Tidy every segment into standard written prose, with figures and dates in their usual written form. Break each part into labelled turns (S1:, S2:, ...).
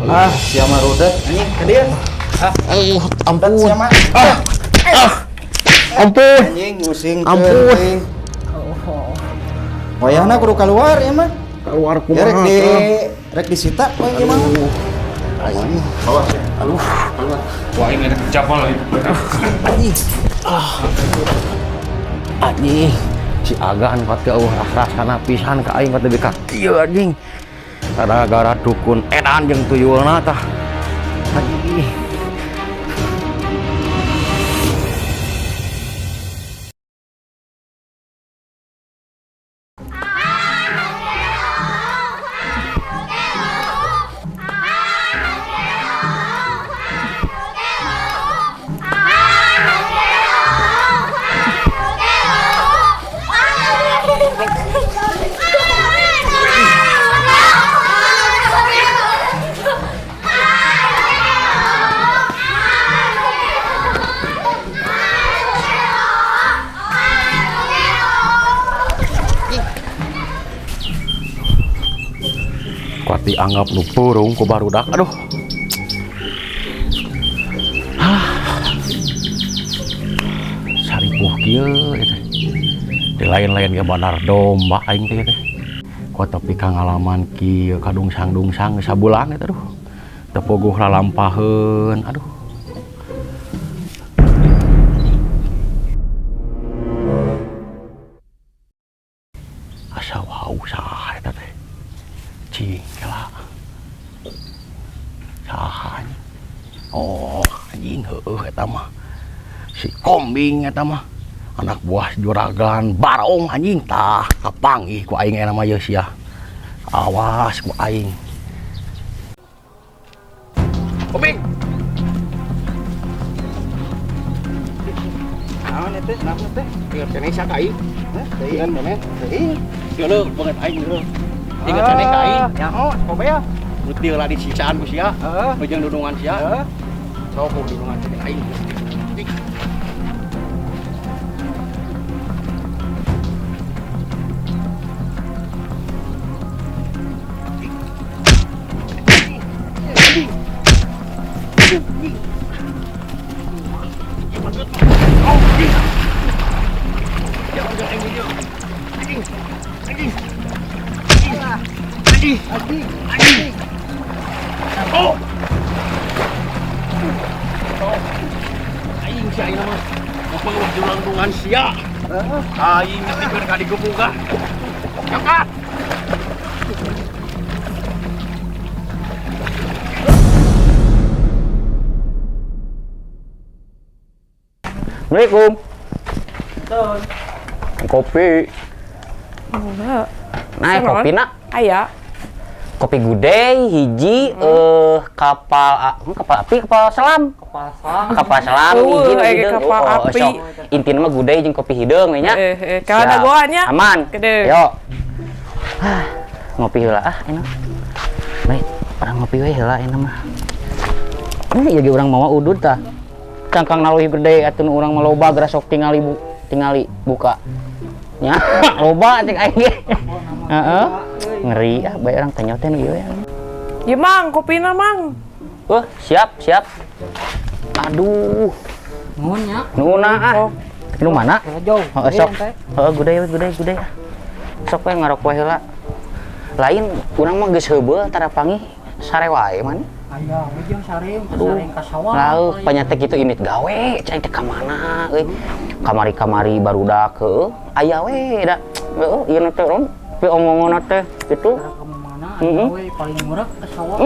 S1: Ah, sia mah rudet anjing ka dieu. Ah,
S2: Ampun.
S1: sia mah.
S2: Ah. Ah. Ampun.
S1: Anjing musing
S2: Ampun.
S1: Wayahna kudu keluar ya mah.
S2: Keluar
S1: Ya rek
S2: kumaha
S1: di
S2: teh.
S1: rek disita we ieu mah.
S3: Bawa sih. Aduh, keluar. Wah, ini ada jabal lagi.
S2: Anjing. Ah. Anjing. Si Agan kuat ke eueuh rasana pisan ka aing kuat lebih ka kieu anjing. Gara-gara dukun edan jeung tuyulna tah. Anjing. Kuat dianggap nu purung ku barudak. Aduh. Hah. Saripuh kieu eta. Di lain-lain ge bandar domba aing teh teh. Kuat tapi kangalaman kieu kadungsang-dungsang sabulan eta aduh. Teu puguh lalampaheun aduh. Asa wau saha eta teh. Cing kela. Saha anjing. Oh, anjing heueuh eta mah. Si Kombing eta mah. Anak buah juragan Barong anjing tah kapanggih ku aing eta mah ye sia. Awas ku aing. Kombing.
S1: Naon eta? Naon teh?
S2: Ingat keneh sia ka aing.
S1: Hah?
S2: Ingat keneh.
S1: Teuing.
S2: Geuleuh banget aing geuleuh. Ingat keneh ka aing.
S1: Nyaho, kobel.
S2: Nu teu lah disiksaan ku sia.
S1: Heeh.
S2: Jeung dudungan sia.
S1: Heeh.
S2: Sok dudungan cek aing. Aing sia aing mah. Ngomong jurang-jurungan sia. Aing nepikeun ka digebugan. Angkat. Assalamualaikum. Kopi.
S4: Enggak.
S5: Nah, kopi nak.
S4: Aya.
S5: Kopi gudeg hiji kapal kapal api kapal selam. Kapal selam. Kapal selam hiji nu hideung.
S4: Kapal api.
S5: Sok. Intina mah gudeg jeung kopi hideung we nya.
S4: Kalau ada goannya.
S5: Aman.
S4: Gede.
S5: Yo. Ah, ngopi heula ah enak. Baik, urang ngopi we heula enak mah. Ieu ge urang mawa udud tah. Cangkang leuwih gede atuh nu urang mah loba geura sok tingali bu, tingali buka. Nya, loba cek aing ge. Heeh. Ngeri ah bae urang tanya teh nu ieu ya.
S4: Ieu Mang, kopina Mang.
S5: Wah, siap, siap. Aduh.
S6: Nuhun nya.
S5: Nuhun ah. Nu mana?
S6: Jauh.
S5: Heeh, sok. Heeh, gudeg we, gudeg, gudeg. Sok we ngarok we heula. Lain urang mah geus heubeul tara panggih sare wae man.
S6: Aya, we jeung sare,
S5: Aduh.
S6: sare ka sawah.
S5: Lauk panyatek kitu init gawe, cai teh ka mana euy. Kamari-kamari barudak heueuh, aya we da. Heueuh, ieu teh ron, pi omongan teh kitu.
S6: Ka mana aya we paling murah ka sawah.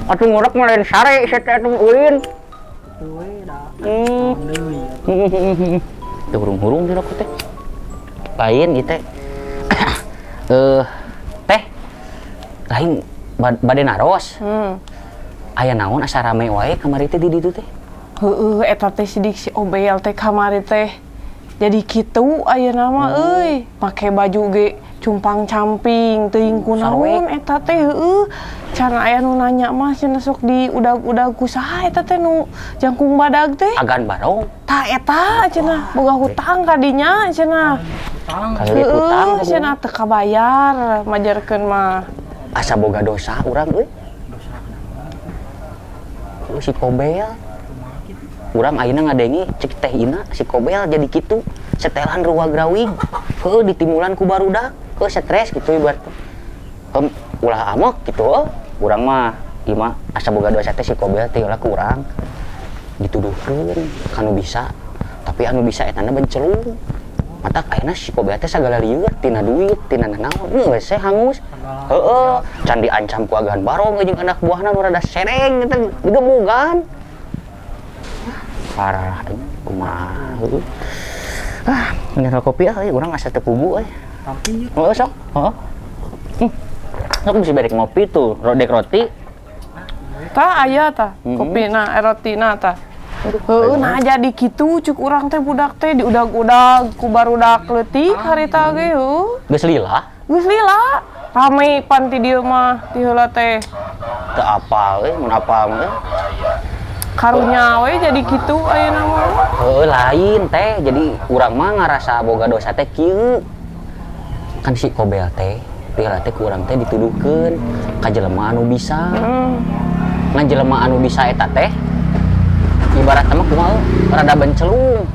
S5: Atuh ngurek mah lain sare sia teh atuh ulin.
S6: Kitu we da. Deui.
S5: Teu hurung-hurung di rokok teh. Lain ieu teh. Teh. Lain bade naros. Aya naon asa rame wae kamari teh di ditu teh?
S4: Heueuh eta teh sidik si Obel teh kamari teh. Jadi kitu ayeuna mah euy, make baju ge cumpang-camping teuing kunaon eta teh heueuh. Can aya nu nanya mah cenah sok di udag-udag ku saha eta teh nu jangkung badag teh.
S5: Agan barong.
S4: Tah eta cenah boga hutang ka dinya cenah.
S5: Hutang.
S4: Heueuh cenah teu kabayar majarkeun mah.
S5: Asa boga dosa urang euy. Heuh, si Kobel. Urang ayeuna ngadenge cek Teh Ina, si Kobel jadi kitu, setelan ruwag rawig. Heuh, ditimulan ku barudak. Heuh, stres gitu ibarat. Hem, ulah amok gitu heuh. Urang mah ieu mah asa boga dosa teh si Kobel teh ulah ku urang dituduhkeun kanu bisa, tapi anu bisa etana bencelung. Matak ayeuna si Kobel teh sagala lieur, tina duit, tina nanaon, geus we hangus. Heeh, can diancam ku agan barong jeung anak buahna nu rada sereng eta digebugan. Parah anjing, kumaha heueuh. Ah, ngeunah kopi ah euy, urang asa teu pugu euy.
S6: Tapi yuk.
S5: Heeh, sok. Heeh. Sok bisa berek ngopi tuh, rodek roti.
S4: Tah aya tah, kopina, rotina tah. Heueuh, nah jadi kitu cuk urang teh budak teh diudag-udag ku barudak leutik harita ge heueuh.
S5: Geus lila,
S4: Geus lila. Rame pan ti dieu mah ti heula teh.
S5: Teu apal euy, mun apal mah euy.
S4: Karunya we jadi kitu ayeuna mah.
S5: Heueuh, lain teh, jadi urang mah ngarasa boga dosa teh kieu. Kan si Kobel teh, ti heula teh ku urang teh dituduhkeun ka jelema anu bisa. Ngan jelema anu bisa eta teh ibaratna mah kumaha rada bencelung.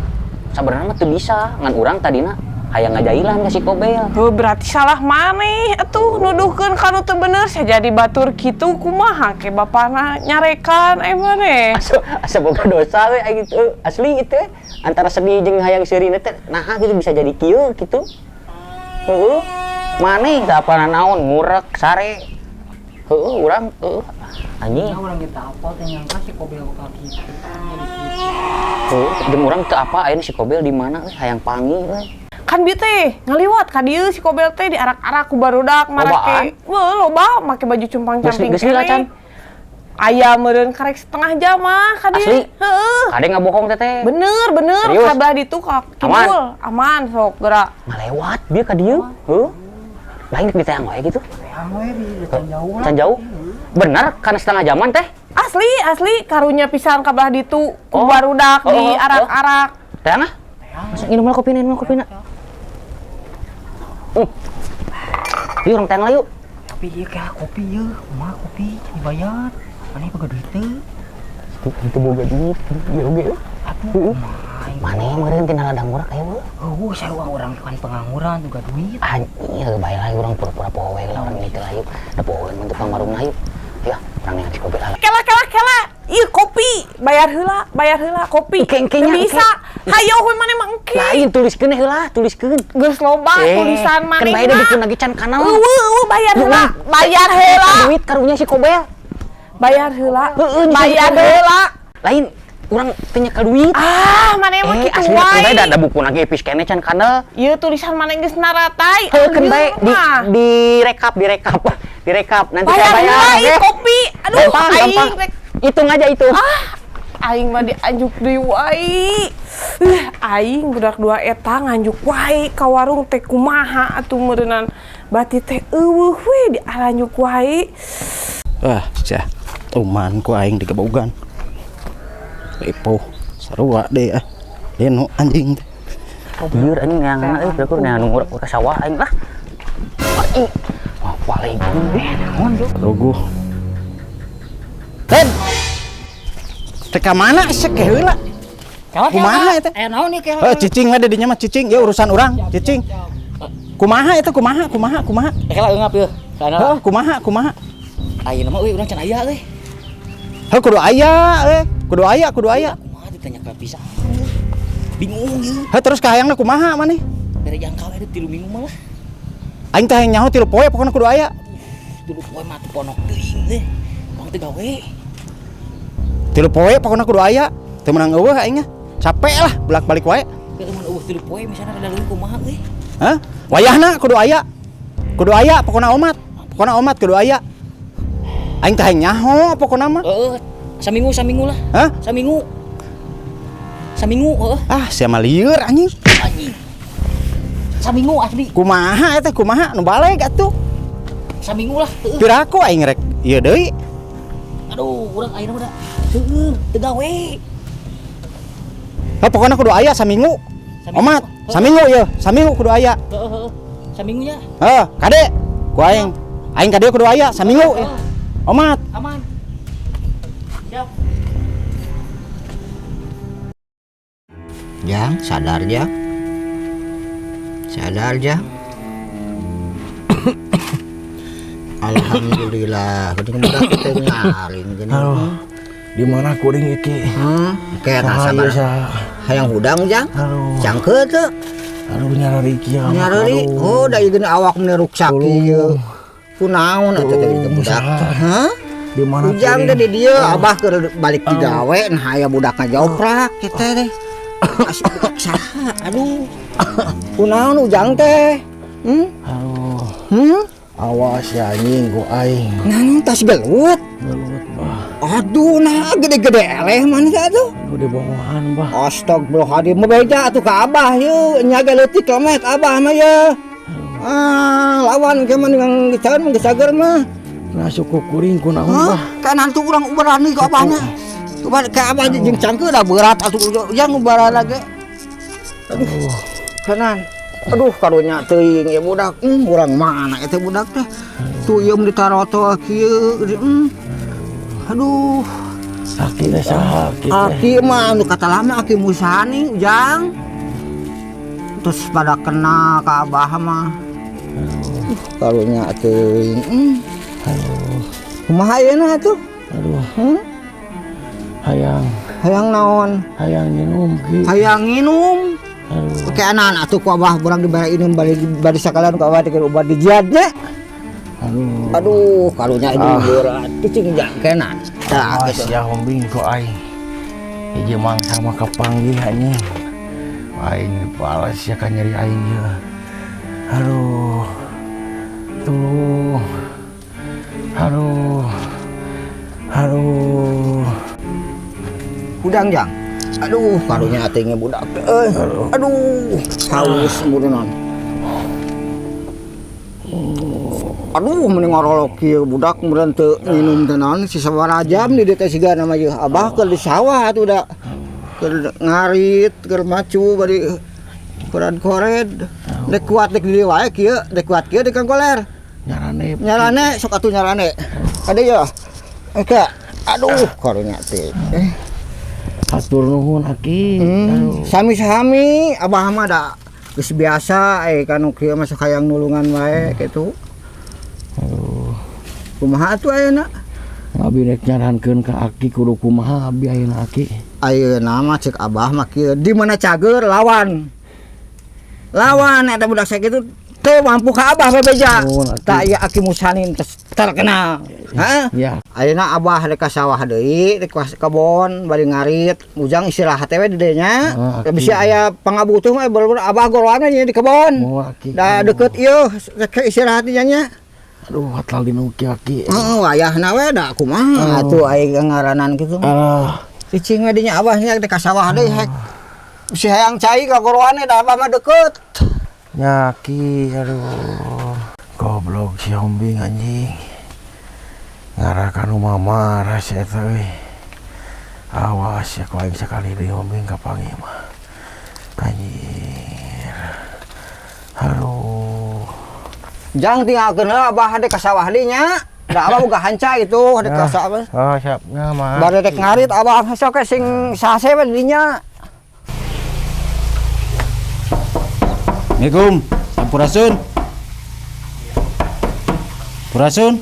S5: Sabenerna mah teu bisa, ngan urang tadina hayang ngajailan ka si Kobel.
S4: Heuh, berarti salah maneh atuh nuduhkeun ka nu teu bener, sajadi batur kitu kumaha ke bapana nyarekan eh maneh.
S5: Asa, asa boga dosa we aing gitu. Asli itu antara sedih jeung hayang seurina teh naha gitu bisa jadi kieu gitu. Heeh. Maneh teu apa naon ngurek sare. Heeh, urang heueuh anjing.
S6: Ya urang kita apa teh nyangka si Kobel bakal gitu. Jadi gitu.
S5: Heueuh, jeung urang teu apa ayeuna si Kobel di mana euy, hayang panggih euy.
S4: Kan bieu teh ngaliwat ka dieu si Kobel teh diarak-arak ku barudak marake. Weuh, loba make baju cumpang-camping.
S5: Geus lila can?
S4: Aya meureun karek setengah jam mah ka dieu.
S5: Asli?
S4: Heeh.
S5: Kade ngabohong teteh.
S4: Bener, bener.
S5: Serius?
S4: Ka belah ditu ka
S5: Aman?
S4: kidul. Aman sok gerak.
S5: Ngalewat bieu ka dieu. Heuh. Lain di teang wae gitu.
S6: Teang we di can jauh lah.
S5: Can jauh. Bener karena setengah jaman teh.
S4: Asli, asli karunya pisan ka belah ditu ku
S5: Oh.
S4: barudak
S5: Oh, oh, oh.
S4: diarak-arak.
S5: Teang ah. Masa minum lah kopina, minum kopina. Yuk urang teang lah yuk.
S6: Tapi ieu kayak kopi ieu, kumaha kopi can dibayar. Maneh boga duit teu?
S5: Itu boga duit, ya oge.
S6: Atuh kumaha aing.
S5: Maneh meureun tina ladang murah aya we.
S6: Heueuh, sarua urang kan pengangguran juga duit.
S5: Anjing, bae lah urang pura-pura poho we lah urang ini teh lah yuk. Da poho mun tukang warungna yuk. Ya, urang yang si Kobel lah.
S4: Kela kela kela. Ieu kopi, bayar heula, bayar heula kopi.
S5: Engke, engke nya,
S4: Teu bisa. Hayo we maneh mah engke.
S5: Lain tuliskeun heula, tuliskeun.
S4: Geus loba tulisan
S5: Kan
S4: maneh.
S5: bae da dipun lagi can kanal.
S4: Eueuh, eueuh, bayar heula. Bayar heula.
S5: Duit karunya si Kobel.
S4: Bayar heula.
S5: Heueuh, si
S4: Bayar
S5: Kobel.
S4: heula.
S5: Lain urang teu nyekel duit.
S4: Ah, maneh mah kitu
S5: asli kan
S4: wae.
S5: bae da buku lagi epis keneh can kanal.
S4: Ieu tulisan maneh geus naratai.
S5: Heueuh kan bae di direkap, direkap. Direkap nanti
S4: Bayar
S5: saya bayar.
S4: heula ieu
S5: oke?
S4: kopi. Aduh,
S5: Gampang,
S4: aing
S5: gampang.
S4: rek
S5: Hitung aja itu.
S4: Ah, aing mah dianjuk deui wae. Aing budak dua eta nganjuk wae ka warung teh kumaha atuh meureunan bati teh eueuh we diaranjuk wae.
S1: Wah, cah. Tuman ku aing digebugan. Ripuh, sarua deh ah. Deno anjing teh.
S5: Lieur anjing neangan euy, berkur neangan ngurek ka sawah aing lah. Anjing. Wah, paling naon tuh.
S1: Ruguh. Ted. Teh ka mana sek heula? Kumaha eta?
S6: Eh naon ieu kela?
S1: Eh cicing we dinya mah cicing, ya urusan urang, cicing. Kumaha eta kumaha kumaha kumaha?
S5: Kela eungap yeuh. Kana.
S1: Heuh, kumaha kumaha?
S5: Ayeuna mah euy urang can aya euy.
S1: Heuh kudu aya euy, kudu aya, kudu aya.
S5: Kumaha ditanya ka pisan. Bingung ieu.
S1: Heuh terus kahayangna kumaha maneh?
S5: Dari jangkau eta 3 minggu mah lah.
S1: Aing teh hayang nyaho 3 poe pokona kudu aya.
S5: 3 poe mah teu ponok teuing teh. Urang teu gawe.
S1: 3 poe pokona kudu aya. Teu meunang eueuh aing nya. Capek lah bolak-balik wae.
S5: Keur mun eueuh 3 poe misalna rada leuwih kumaha euy.
S1: Hah? Wayahna kudu aya. Kudu aya pokona omat. Pokona omat kudu aya. Aing teh hayang nyaho pokona mah.
S5: Heeh, saminggu saminggu lah.
S1: Hah?
S5: Saminggu. Saminggu heeh.
S1: Ah, sia mah lieur anjing.
S5: Anjing. Saminggu asli.
S1: Kumaha eta kumaha nu baleg atuh.
S5: Saminggu lah heueuh.
S1: Piraku aing rek ieu deui.
S5: Aduh, urang ayeuna mah da heueuh teu gawe.
S1: Heuh pokona kudu aya saminggu.
S5: Saminggu.
S1: Omat, saminggu ieu, saminggu kudu aya.
S5: Heeh heeh. Saminggu nya.
S1: Heuh, kade. Ku aing. Aing kade kudu aya saminggu.
S5: Heeh.
S1: Omat.
S5: Aman. Siap.
S7: Jang, sadar Jang. Sadar Jang. Alhamdulillah, geuning budak teh ngaring geuning.
S2: Aduh. Di mana kuring iki?
S7: Kayak
S2: Saha
S7: sabar.
S2: ieu, saha?
S7: Hayang hudang Jang.
S2: Aduh.
S7: Cangkeut teu?
S2: Aduh, nyarari kieu.
S7: Nyarari. Oh, da ieu geuning awak meni ruksak ieu. Kunaon atuh teh
S2: Tolong,
S7: budak?
S2: saha?
S7: Hah?
S2: Di mana
S7: Ujang
S2: kuring?
S7: teh di dieu, abah keur balik ti gawe, nah aya budak ngajoprak kitu teh. Asik budak saha? Aduh. Kunaon Ujang teh? Hmm?
S2: Aduh.
S7: Hmm?
S2: Awas ya anjing ku aing.
S7: Nah, tas gelut.
S2: Gelut, bah.
S7: Aduh, nah gede-gede eleh mana teh atuh?
S2: Aduh, dibohongan, bah.
S7: Astagfirullahaladzim, bebeja atuh ka abah yeuh, nya ge leutik lemet abah mah ye. Ah, lawan ke mah dengan geus mah geus cager mah.
S2: Nah, suku kuring kunaon,
S7: Hah?
S2: bah.
S7: Kan hantu urang berani ka abahnya. Coba ka abah jeung cangkeul da berat atuh ujang ubaran lagi. Aduh. Kanan. Aduh, karunya teuing ieu budak. Urang mana eta budak teh? Tuh ieu mun ditaroto kieu. Aduh.
S2: Aki teh saha aki teh?
S7: Aki mah anu kata lama Aki Musani Ujang. Terus pada kena ka abah mah. Karunya teuing.
S2: Aduh.
S7: Kumaha ayeuna atuh?
S2: Aduh.
S7: Hmm?
S2: Hayang.
S7: Hayang naon?
S2: Hayang nginum ki.
S7: Hayang nginum.
S2: Aduh.
S7: Oke anak atuh ku abah urang dibere inum bari sakalian ku abah dikeun obat dijiad nya.
S2: Aduh.
S7: Aduh, karunya ini
S2: Ah.
S7: berat. Cicing jang kenan. Tah
S2: Awas
S7: gitu.
S2: ya hombing ku aing. Hiji mangsa mah kapanggih anjing. Aing dibalas ya kan nyeri aing ieu. Aduh. Tuh. Aduh. Aduh.
S7: Hudang jang. Aduh, karunya atingnya budak teh. Aduh. Aduh, haus meureunnan. Aduh, mending ngorolok kieu budak meureun teu nginum teh naon si sabaraha jam di dieu teh siga nama ieu. Abah keur di sawah atuh da. Keur ngarit, keur macu bari koran-kored. Dek kuat dek di dieu wae kieu, dek kuat kieu dek goler.
S2: Nyarane.
S7: Nyarane sok atuh nyarane. Ade ya. Oke. Aduh, karunya teh.
S2: Hatur nuhun aki. Aduh.
S7: Sami-sami abah mah da geus biasa kanu kieu mah sok hayang nulungan wae kitu.
S2: Aduh.
S7: Kumaha atuh ayeuna?
S2: Abi rek nyarankeun ka aki kudu kumaha abi ayeuna aki?
S7: Ayeuna mah cek abah mah kieu, di mana cager lawan. Lawan eta budak sakitu teu mampu ka abah bebeja.
S2: Nuhun, aki.
S7: Tak ieu Aki Musanin terkenal. Hah?
S2: Ya.
S7: Ayeuna abah rek ka sawah deui, rek ka kebon bari ngarit, ujang istirahat we di dieu nya.
S2: Oh, aki.
S7: Bisi aya pangabutuh mah bener-bener abah goroana nya di kebon.
S2: Oh, aki.
S7: Da deket ieu rek istirahat nya nya.
S2: Aduh, batal dinu ki aki.
S7: Heeh, wayahna we da kumaha atuh aya ngaranan kitu.
S2: Alah.
S7: Cicing we dinya abah nya rek ka sawah deui hek. Bisi hayang cai ka goroane da abah mah deket.
S2: Nya aki, aduh. Goblok si Hombing anjing. Ngarah ka nu mamarah si eta euy. Awas ya ku aing sakali deui Hombing kapanggih mah. Anjir. Aduh.
S7: Jang tinggalkeun heula abah hade ka sawah deui nya. Da abah boga hanca itu hade ka sawah.
S2: Oh, siap nya mah.
S7: Bari rek ngarit abah sok sing sase we di dinya.
S1: Assalamualaikum. Sampurasun. Sampurasun.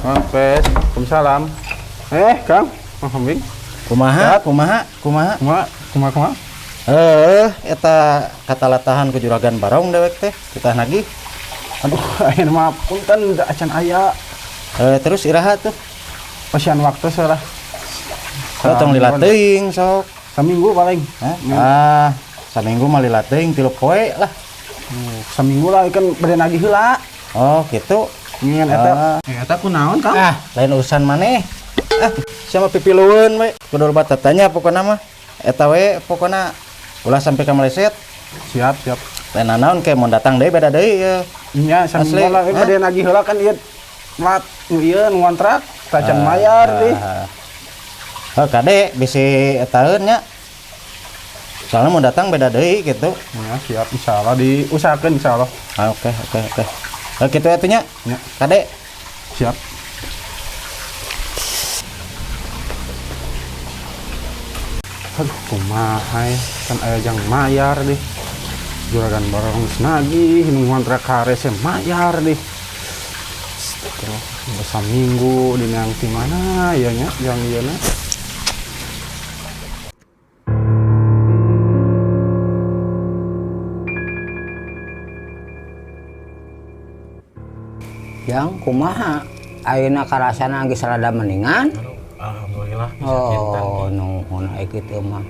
S3: Mampes. Waalaikumsalam. Kang, Mang Hombing.
S1: Kumaha? Kumaha? Kumaha?
S3: Kumaha? Kumaha kumaha?
S1: Eta katalatahan ku juragan barong dewek teh, kita nagih.
S3: Aduh, ayeuna mah punten da acan aya.
S1: Terus iraha tuh?
S3: Pasian waktu salah.
S1: Oh, tong lila teuing sok.
S3: Saminggu paling.
S1: Hah? Ah, saminggu mah lila teuing 3 poe lah.
S3: Saminggu lah kan bade nagih heula.
S1: Oh, gitu.
S3: Ngingan eta.
S1: Ah.
S3: Eta kunaon, Kang?
S1: Ah, lain urusan maneh. Ah, sama pipilueun we. Kudu loba tatanya pokona mah. Eta we pokona ulah sampai ka meleset.
S3: Siap, siap.
S1: Lain naon ke mun datang deui beda deui ieu.
S3: Nya saminggu
S1: Asli.
S3: lah we
S1: Hah?
S3: bade nagih heula kan ieu mat nu ieu nu ngontrak tacan
S1: Ah,
S3: mayar deh.
S1: ah. Oh, kade bisi etaeun nya. Soalnya mau datang beda deui gitu.
S3: Ya, siap insyaallah diusahakeun insyaallah.
S1: Ah, oke, oke, oke. Oh, gitu atuh nya.
S3: Ya.
S1: Kade.
S3: Siap. Aduh, kumaha ya. Kan aya jang mayar deh. Juragan barong geus nagih, nu ngontrak karese mayar deh. Astagfirullah, geus saminggu dineang ti mana ya nya jang ieu na.
S7: Jang kumaha ayeuna karasana geus rada mendingan?
S8: Alhamdulillah bisa kinten.
S7: Oh, nuhun ai kitu mah.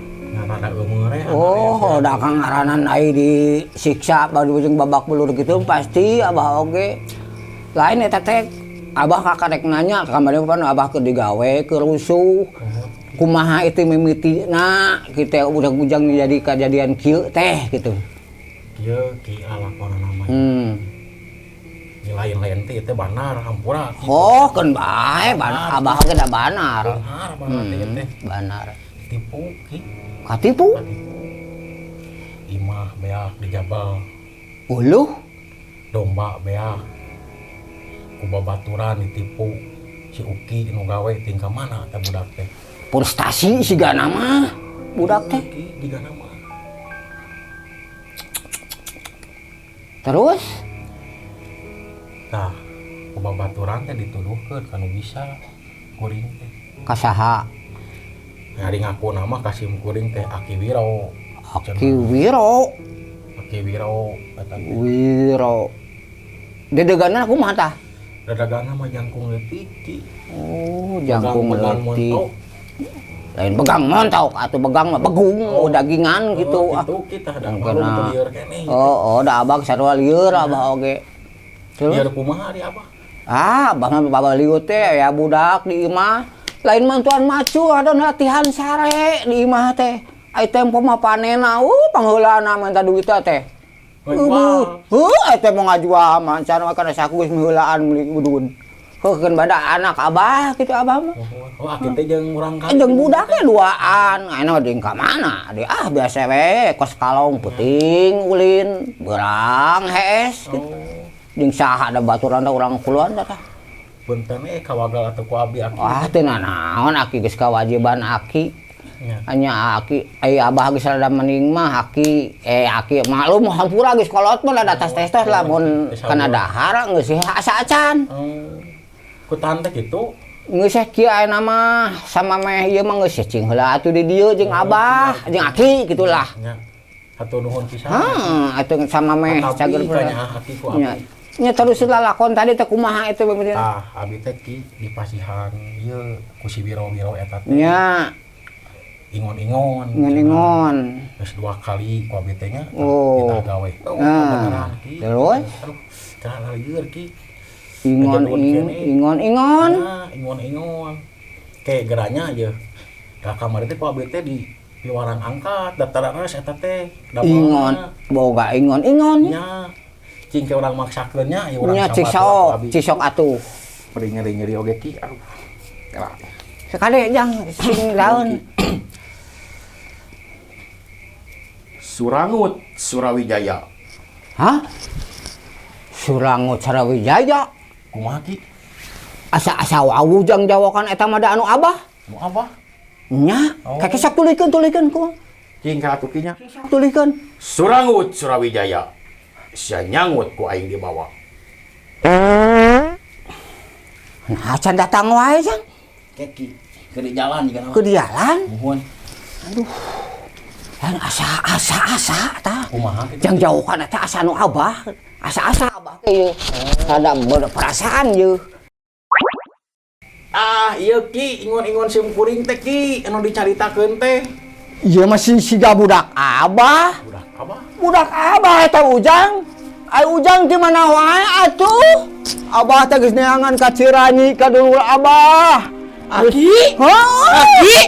S8: Rada eumeur we.
S7: Oh, da kang ngaranan ai disiksa badu jeung babak belur gitu pasti abah oge. Lain eta teh abah kakarek nanya kamari pan abah keur digawe keur rusuh. Kumaha itu mimitina kita udah ujang jadi kejadian kieu teh gitu.
S8: Kieu ki alakonana mah. Lain-lain teh ieu teh banar hampura kitu.
S7: Oh, keun bae abah oge da banar.
S8: Banar banar teh ieu teh.
S7: Banar.
S8: Tipu ki.
S7: Katipu?
S8: Imah beak dijabal.
S7: Uluh.
S8: Domba beak. Ku babaturan ditipu. Si Uki nu gawe tingkah mana teh budak teh.
S7: Frustasi sigana mah budak teh.
S8: Ki jigana mah.
S7: Terus?
S8: Tah, ku babaturan teh dituduhkeun kanu bisa kuring teh.
S7: Kasaha?
S8: Ngari ngaku nama kasim kuring teh Aki Wiro.
S7: Aki Wiro.
S8: Aki Wiro eta teh.
S7: Wiro. Dedegana kumaha tah?
S8: Dedegana mah jangkung leutik ki.
S7: Oh, jangkung leutik.
S8: Lain
S7: begang montok atuh begang mah begung, oh, dagingan gitu.
S8: Oh, kitu kita da malu teu lieur keneh.
S7: Oh, oh, da abang sarua lieur abah oge.
S8: Lieur kumaha di abah?
S7: Ah, abah mah babah lieur teh ya budak di imah. Lain mantuan macu ada latihan sare di imah teh. Ai tempo mah panena, pangheulana minta duit teh. Heuh, ai teh mau ngajual mah can mah kana saku geus miheulaan meuli udud. Heukeun bada anak abah kitu abah mah.
S8: Oh, aki teh jeung urang kali.
S7: Jeung budaknya duaan. Ayeuna jeung ka mana? Di ah biasa we kos kalong peuting ulin, beurang hees gitu. Jeung saha da baturan da urang kuluan tah.
S8: Punten we kawagal atuh ku abi aki.
S7: Wah, teu nanaon aki geus kawajiban aki. Hanya aki ai abah geus rada mending mah aki aki maklum hampura geus kolot mah da atas testos lah mun kana dahar geus asa acan.
S8: Ku tahan teh kitu.
S7: Geus kieu ayeuna mah sama meh ieu mah geus cing heula atuh di dieu jeung abah jeung aki gitulah.
S8: Nya. Hatur nuhun pisan.
S7: Heeh, atuh sama meh cager
S8: nya aki ku abi.
S7: Nya terus lalakon tadi teh kumaha itu bener.
S8: Tah, abi teh ki dipasihan ieu ku si Wiro-wiro eta teh.
S7: Nya.
S8: Ingon-ingon.
S7: Ingon-ingon.
S8: Geus 2 kali ku abi teh nya.
S7: Oh.
S8: Kita gawe. Beneran ki.
S7: Terus?
S8: Aduh, kana lieur ki.
S7: Ingon ingon ingon.
S8: Nah, ingon ingon. Kayak geranya aja. Ka kamari teh ku abi teh di piwarang angkat daftaran eta teh.
S7: Ingon, boga ingon ingon.
S8: Nya. Cing ke urang maksakeun nya ya urang
S7: nya cisok, cisok atuh.
S8: Beri nyeri-nyeri oge ki. Aduh. Elah.
S7: Sekali jang sing daun.
S2: Surangut Surawijaya.
S7: Hah? Surangut Surawijaya?
S8: Kumaha ki?
S7: Asa-asa wawuh jang jawakan eta mah da anu abah.
S8: Nu abah?
S7: Nya, kakek sok tulikeun tulikeun kumaha?
S2: Cing ka atuh ki nya.
S7: Sok tulikeun.
S2: Surangut Surawijaya. Sia nyangut ku aing dibawa.
S7: Nah, can datang wae jang.
S8: Keki ke di jalan juga.
S7: Ke di jalan?
S8: Muhun.
S7: Aduh. Yang asa-asa tah.
S8: Kumaha kitu?
S7: Jang jauhkan eta asa nu abah. Asa-asa abah teh ieu. Ada perasaan ieu.
S8: Ah, ieu ki ingon-ingon sim kuring teh ki anu dicaritakeun teh.
S7: Ieu mah siga budak abah.
S8: Budak abah.
S7: Budak abah eta Ujang. Ai Ujang di mana wae atuh? Abah teh geus neangan ka Ciranyi ka dulur abah.
S8: Aki?
S7: Heuh.
S8: Aki?